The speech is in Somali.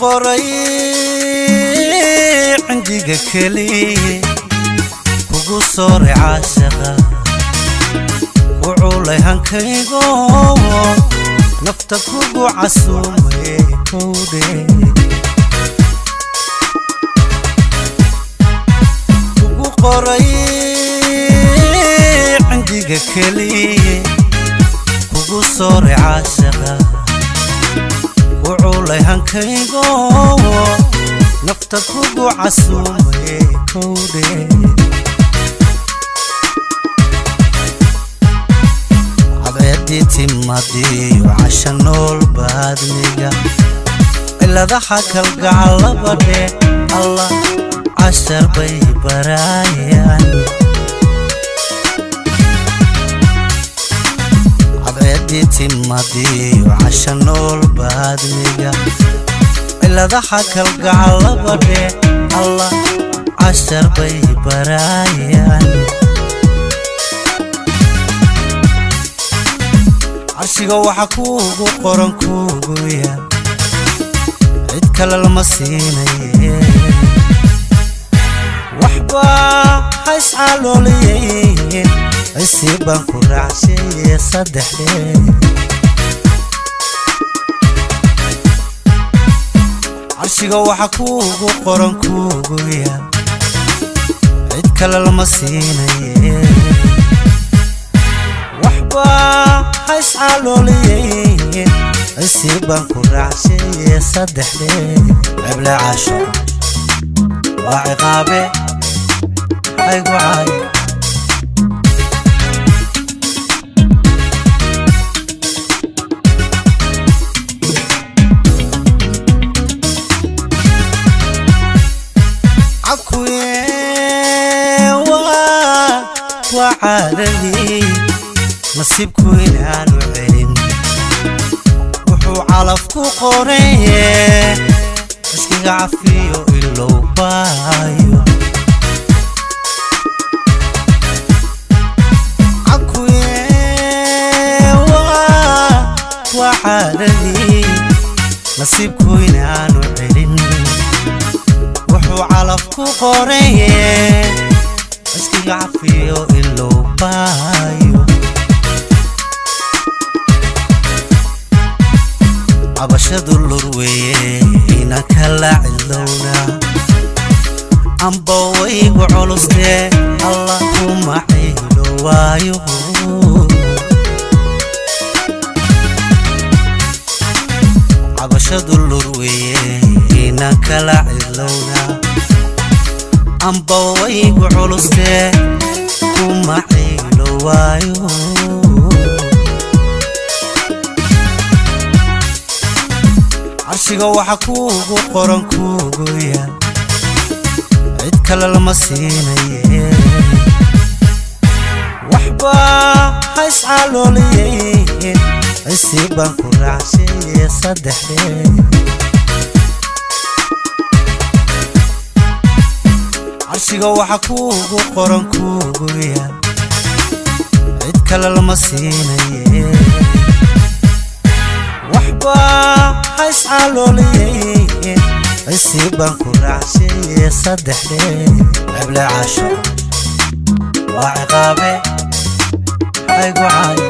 Qoray cindiga keliye, kugu sooray caashaqa, ku culay hankaygo, nafta kugu casuumay, kowdhe. Kugu qoray cindiga keliye, kugu sooray caashaqa, ku culay hankaygo, nafta kugu casuumay, kowdhe. Cadceedii timadiyo casha nool baadmiga, ciladaha kalgacalabadhe, Allah cashar bay baraayaan. Cadceedii timadiyo casha nool baadmiga, ciladaha kalgacalabadhe, Allah cashar bay baraayaan. Carshiga waxa kuugu qoran kuugu yaal, cid kale lama siinaye. Waxba hayscalooliyeen, cisii baan ku raacsheeye saddexdhe. Carshiga waxa kuugu qoran kuugu yaal, cid kale lama siinaye. Waxba hayscalooliyeen, cisii baan ku raacsheeye saddexdhe. Ceble caasho waa ciqaabe, haygu caayo. Cakuye waa caadadii nasiibku inaanu celin, wuxuu calaf ku qoraye, iskiga cafiyo ilow baayo. Cakuye waa caadadii nasiibku inaanu celin, wuxuu calaf ku qoraye, iskiga cafiyo ilow baayo. Cabashadu lur weeye, inaan kala cidlowna amba waygu culustee, Allah kuma ciilo waayo. Cabashadu lur weeye, inaan kala cidlowna amba waygu culustee, kuma ciilo waayo. Carshiga waxa kuugu qoran kuugu yaal, cid kale lama siinaye. Waxba hayscalooliyeen, cisii baan ku raacsheeye saddexdhe. Carshiga waxa kuugu qoran kuugu yaal, cid kale lama siinaye. Waxba hayscalooliyeen, cisii baan ku raacsheeye saddexdhe. Ceble caasho waa ciqaabe, haygu caayo.